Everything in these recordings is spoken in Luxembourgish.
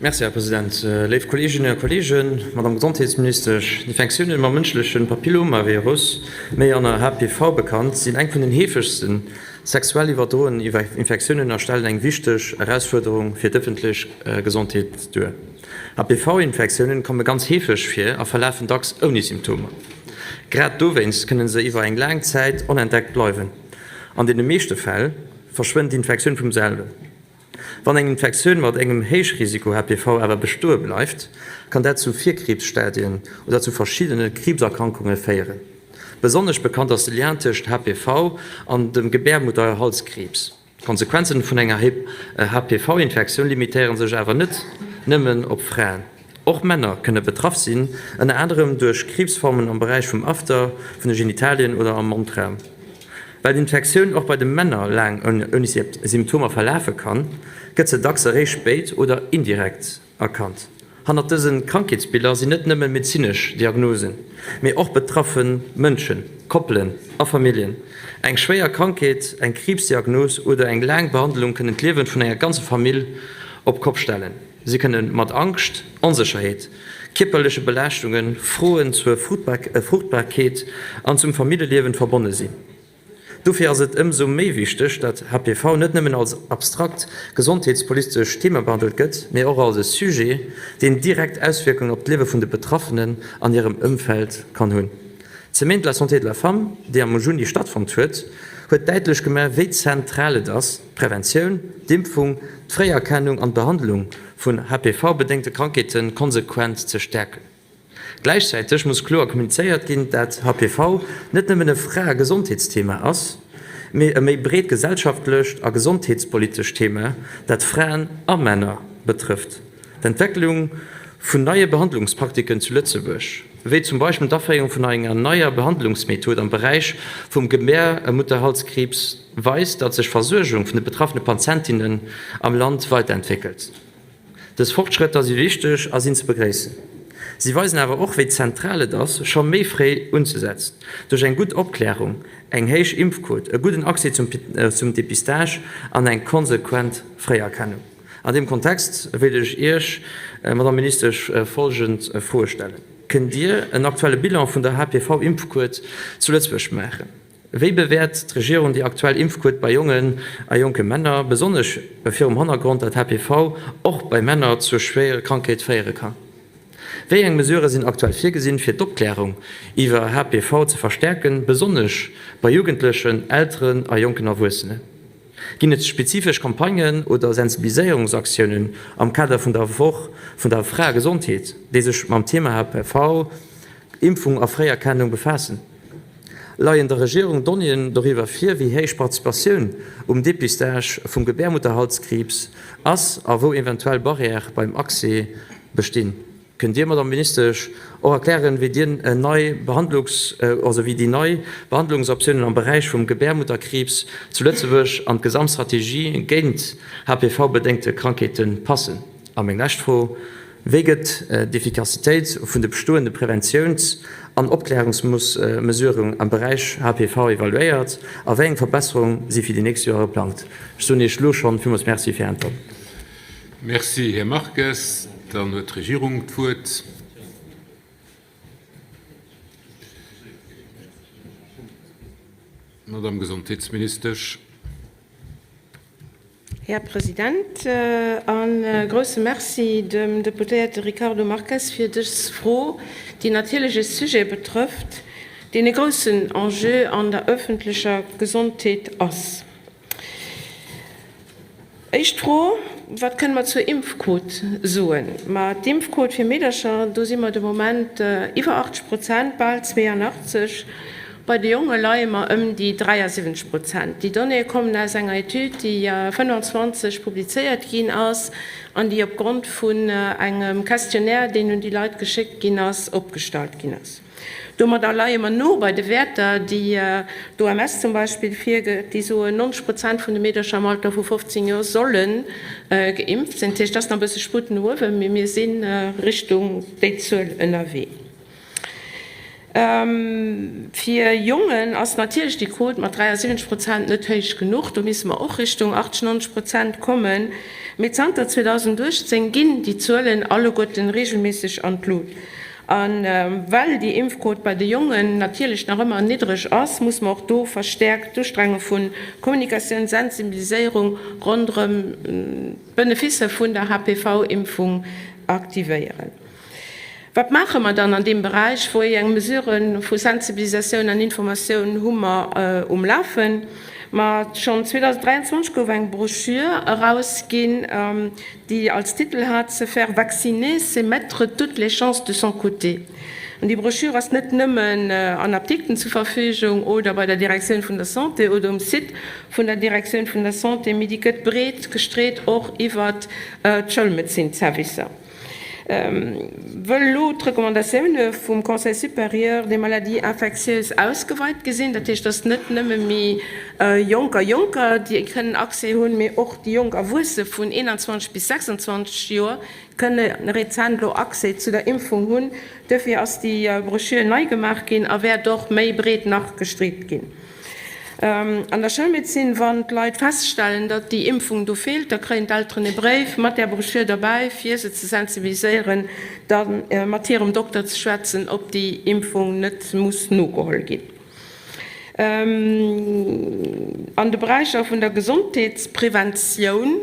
Merci, Här President. Léif Kolleeginnen a Kolleegen, Madame Gesondheetsministesch, d'Infektioune mam mënschleche Papillomavirus, méi ënner HPV bekannt, sinn eng vun den heefegste sexuell iwwerdroenen Infektiounen a stellen eng wichteg Erausfuerderung fir d'ëffentlech Gesondheet duer. HPV-Infektiounen komme ganz heefeg vir a verlafen dacks ouni Symptomer. Grad dowéinst kënne se iwwer eng laang Zäit onentdeckt bleiwen. An deene meeschte Fäll verschwënnt d'Infektioun vum selwen. Wann eng Infektioun mat engem Héichrisiko-HPV awer bestoe bleift, kann dat zu Virkriibsstadien oder zu verschiddene Kriibserkrankunge féieren. Besonnesch bekannt ass de Lien tëscht HPV an dem Gebärmutterhalskriibs. D'Konsequenzen vun enger HPV-Infektioun limitéiere sech awer net nëmmen op Fraen. Och Männer kënne betraff sinn, ënner anerem duerch Kriibsformen am Beräich vum After, vun de Genitalien oder am Mondraum. Well d'Infektioun och bei de Männer laang ouni Symptomer verlafe kann, gëtt se dacks eréischt spéit oder indirekt erkannt. Hannert dëse Krankheetsbiller sinn net nëmme medezinesch Diagnosen, mee och betraffe Mënschen, Koppelen a Familljen. Eng schwéier Krankheet, eng Kriibsdiagnos oder eng laang Behandlung kënnen d'Liewe vun enger ganzer Famill op d'Kopp stellen. Si kënne mat Angscht, Onsécherheet, kierperleche Belaaschtungen, Froen zur Fruchtbarkeet an zum Familljeliewen verbonne sinn. Dofir ass et ëmsou méi wichteg, datt HPV net nëmmen als abstrakt gesondheetspolitescht Thema behandelt gëtt, mee och als e Sujet, deen direkt Auswierkungen op d'Liewe vun de Betraffenen an hirem Ëmfeld kann hunn. D'Semaine de la santé de la femme, déi am Juni stattfonnt huet, huet däitlech gemaach, wéi zentral et ass, d'Preventioun, d'Impfung, d'Fréierkennung an d'Behandlung vun HPV-bedéngte Krankheete konsequent ze stäerken. Gläichzäiteg muss kloer kommunizéiert ginn, dat HPV net nëmmen e Fraegesondheetsthema ass, mee e méi breet gesellschaftlecht a gesondheetspolitescht Thema, dat Fraen a Männer betrëfft. D'Entwécklung vun neie Behandlungspraktiken zu Lëtzebuerg, wéi zum Beispill d'Aféierung vun enger neier Behandlungsmethod am Beräich vum Gebärmutterhalskriibs, weist, datt sech d'Versuergung vun de betraffene Patientinnen am Land weiderentwéckelt. Dës Fortschrëtter si wichteg a sinn ze begréissen. Si weisen awer och, wéi zentral et ass, scho méi fréi unzesetzen, duerch eng gutt Opklärung, eng héich Impfquot, e gudden Accès zum Dépistage an eng konsequent Fréierkennung. An deem Kontext wéilt ech Iech, Madamm Ministesch, folgend Froe stellen. Kënnt Dir en aktuelle Bilan vun der HPV-Impfquot zu Lëtzebuerg maachen? Wéi bewäert d'Regierung déi aktuell Impfquot bei jongen a jonke Männer, besonnesch virum Hannergrond, datt HPV och bei Männer zur schwéiere Krankheet féiere kann? Wéi eng Mesurë sinn aktuell virgesinn, fir d'Opklärung iwwer HPV ze verstäerken, besonnesch bei Jugendlechen, Elteren a jonken Erwuessenen? Ginn et spezifesch Campagnen oder Sensibiliséierungsaktiounen am Kader vun der Woch vun der Fraegesondheet, déi sech mam Thema HPV, Impfung a Fréierkennung befaassen? Leien der Regierung Donnéeën doriwwer vir, wéi héich d'Participatioun um Depistage vum Gebärmutterhalskriibs ass a wou eventuell Barrièrë beim Accès bestinn? Kënnt Dir, Madamm Ministesch, och erklären, wéi Dir nei Behandlungs-, also wéi déi nei Behandlungsoptiounen am Beräich vum Gebärmutterkriibs zu Lëtzebuerg an d'Gesamtstrategie géint HPV-bedéngte Krankheete passen? A meng lescht Fro, Wéi gëtt d'Effikassitéit vun de bestoende Preventiouns an Opklärungsmesuren am Beräich HPV evaluéiert a wéi eng Verbesserung si fir déi nächst Joer geplangt? Ech soen Iech elo schonn villmools Merci fir Är Äntwert. Merci, Här Marques. Dann huet d'Regierung d'Wuert. D'Madame Gesondheetsministesch. Här President, a grouse Merci dem Deputéierte Ricardo Marques fir dës Fro, déi natierlech e Sujet betrëfft, deen e groussen Enjeu an der öffentlecher Gesondheet ass. Éischt Fro, Wat kënne mer zur Impfquot soen? Ma d'Impfquot fir Meedercher, do si mer de Moment iwwer 80 Prozent, bal 82. Bei de Jonge leie mer ëm déi 73 Prozent. Déi Donnéeë kommen aus enger Etüd, déi 25 publizéiert ginn ass an déi opgrond vun engem Questionnaire, deen un déi Leit geschéckt ginn ass, opgestallt ginn ass. Domadder leie mer no bei de Wäerter, déi d'OMS zum Beispill virgëtt. Déi soen, 90 Prozent vun de Meedercher am Alter vu 15 Joer solle geimpft sinn. Dat heescht, et ass nach e bësse Sputt no uewen, mee mir si Richtung déi Zuel ënnerwee. Fir Jongen ass natierlech déi Quot mat 73 Prozent net héich genuch, do misse mer och Richtung 80, 90 Prozent kommen. Mee zanter 2018 ginn déi Zuelen alleguerten reegelméisseg an d'Lut. A well déi Impfquot bei de Jongen natierlech nach ëmmer niddreg ass, muss mer och do verstäerkt d'Ustrenge vu Kommunikatioun, Sensibiliséierung ronderëm d'Beneficer vun der HPV-Impfung aktivéieren. Wat maache mer dann an deem Beräich? Wou eng Mesurë vu Sensibilisatioun an Informatioun hu mer um Lafen? Ma schonn 2023 gouf eng Broschür erausginn, déi als Titel hat Se faire vacciner, c'est mettre toutes les chances de son côté. An déi Broschür ass net nëmmen an Apdikten zur Verfügung oder bei der Direktioun vun der Santé oder um Site vun der Direktioun vun der Santé, mee déi gëtt breet gestreet och iwwert d'Schoulmedezinsservicer. Wëll elo d'Recommandatioune vum Conseil supérieur des maladies infectieuses ausgeweit gi sinn, dat heescht, dass net nëmme méi Jonk a Jonker déi kënnen Accès hunn, mee och déi jonk Erwuesse vun 21 bis 26 Joer kënne rezent elo Accès zu der Impfung hunn. Duerfir ass déi Broschür nei gemaach ginn a wäert och méi breet nach gestreet ginn. An der Schoulmedezin, wann d'Leit feststellen, datt déi Impfung do feelt, da kréien d'Elteren e Bréif mat där Broschür derbäi, fir se ze sensibiliséieren, da mat hirem Dokter ze schwätzen, ob déi Impfung net muss nogeholl ginn. An de Beräicher vun der Gesondheetspreventioun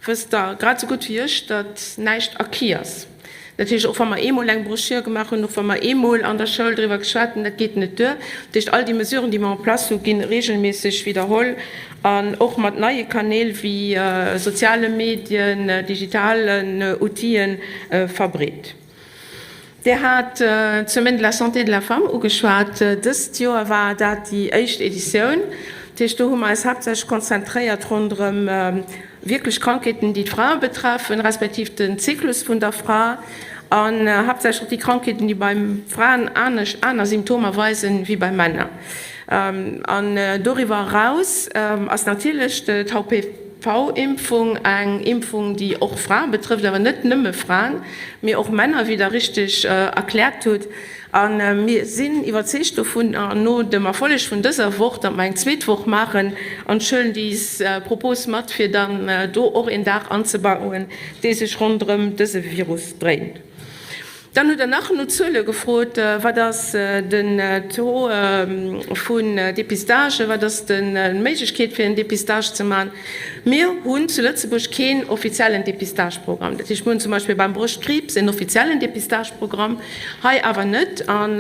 wësst Der grad esou gutt wéi ech, datt näischt acquis ass. Dat heescht, och wa mer eemol eng Broschür gemaach hunn, och wa mer eemol an der Schoul driwwer geschwat hunn, dat geet net duer. Dat heescht, all déi Mesuren, déi mer en place hu ginn reegelméisseg widderholl an och mat neie Kanäl wéi soziale Medien, digitalen Outile verbreet. Dir hat d'Semaine de la santé de la femme ugeschwat. Dëst Joer war dat déi éischt Editioun. Dat heescht, do hu mer eis haaptsächlech konzentréiert ronderëm Wierklech Krankheeten, déi d'Frae betreffen, respektiv den Zyklus vun der Fra an haaptsächlech och déi Krankheeten, déi bei Fraen anescht, aner Symptomer weisen wéi bei Männer. An doriwwer eraus ass natierlech d'HPV-Impfung eng Impfung, déi och Frae betrëfft, awer net nëmme Fraen, mee och Männer, wéi Der richteg erkläert hutt. A mir sinn iwwerzeegt dovun, no dem Erfolleg vun dëser Woch, datt mer eng zweet Woch maachen an ech huelen déi Propos mat, fir dann do och een Dag anzebauen, dee sech ronderëm dëse Virus dréint. Dann hutt Der nach no Zuele gefrot. Wat ass den Taux vun Dépistagen? Wat ass d'Méiglechkeet, fir en Dépistage ze maachen? Mir hunn zu Lëtzebuerg keen offiziellen Dépistageprogramm. Dat heescht, mir hunn zum Beispill beim Broschtkriibs en offiziellen Dépistageprogramm, hei awer net. An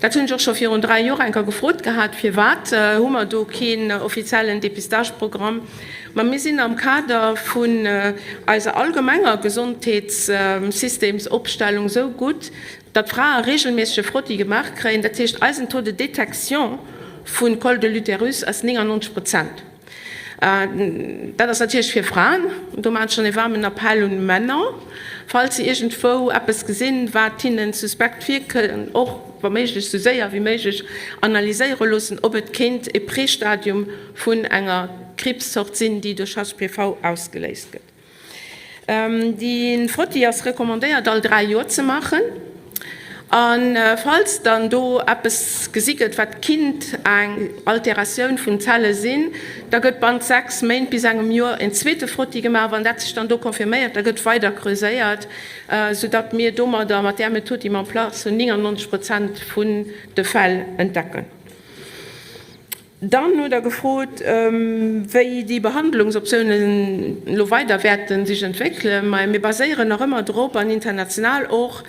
dat hunn ech och scho virun 3 Joer eng Kéier gefrot gehat, Firwat hu mer do keen offiziellen Dépistageprogramm? Ma mir sinn am Kader vun eiser allgemenger Gesondheetssystemsopstellung esou gutt, datt Frae reegelméisseg e Frottis gemaach kréien. Dat heescht, eisen Taux de détection vu Col de l'utérus ass 99 Prozent. Dat ass natierlech fir Fraen. Do maachen ech dann e waarmen Appell un d'Männer, falls se iergendwou eppes gesinn, wat hinnen suspekt virkënnt, och wa méiglech esou séier wéi méiglech analyséiere loossen, ob et kéint e Prestadium vun enger Kriibszort sinn, déi duerch HPV ausgeléist gëtt. De Frottis ass recommandéiert all 3 Joer ze maachen. A falls dann do eppes gesi gëtt, wat kinnt eng Alteratioun vun Zelle sinn, da gëtt bannent 6 Méint bis engem Joer en zweete Frottis gemaach. Wann dat sech dann do confirméiert, da gëtt weider creuséiert, soudatt mir domadder mat där Method, déi mer en place hunn, 99 Prozent vun de Fäll entdecken. Dann hutt Der gefrot, wéi déi Behandlungsoptiounen elo weider wäerte sech entwéckelen. Mä mir baséieren nach ëmmer drop, an international och,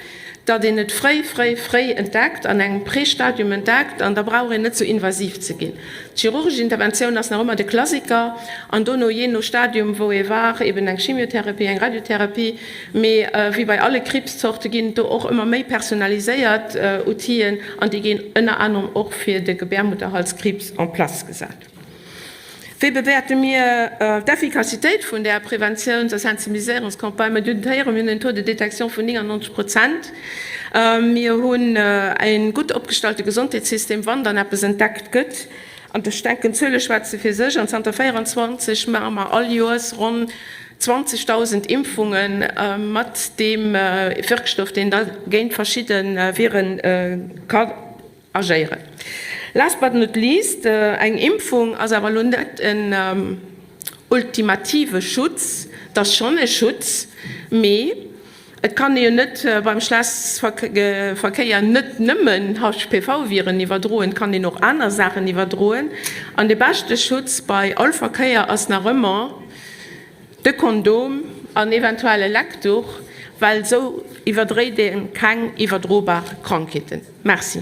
datt een et fréi, fréi, fréi entdeckt, an engem Prestadium entdeckt, an da brauch een net sou invasiv ze ginn. D'chirurgesch Interventioun ass nach ëmmer de Klassiker, an dono, jee no Stadium, wou ee war, eben eng Chimiotherapie, eng Radiotherapie. Mee wéi bei alle Kriibszorte ginn et do och ëmmer méi personaliséiert Outiller an déi ginn ënner anerem och fir de Gebärmutterhalskriibs en place gesat. Wéi bewäerte mir d'Effikassitéit vun där Preventiouns a Sensibiliséierungscampagne? Mir hunn héieren, mir hunn en Taux de détection vun 99 Prozent. Mir hunn e gutt opgestallte Gesondheetssystem, wann dann eppes entdeckt gëtt. An ech denken, d'Zuele schwätze fir sech. An zanter 24 maache mer all Joers ronn 20.000 Impfunge mat deem Wirkstoff, deen da géint verschidde Vire ka. Agéieren. Last but not least, eng Impfung ass awer elo net en ultimative Schutz. Et ass schonn e Schutz, mee et kann ee jo net beim Geschlechtsverkéier net nëmmen HPV-Viren iwwerdroen, et kann een och aner Saachen iwwerdroen. An de beschte Schutz bei all Verkéier ass nach ëmmer de Kondom an eventuell e Leckduch, well esou iwwerdréit ee keng iwwerdrobar Krankheeten. Merci.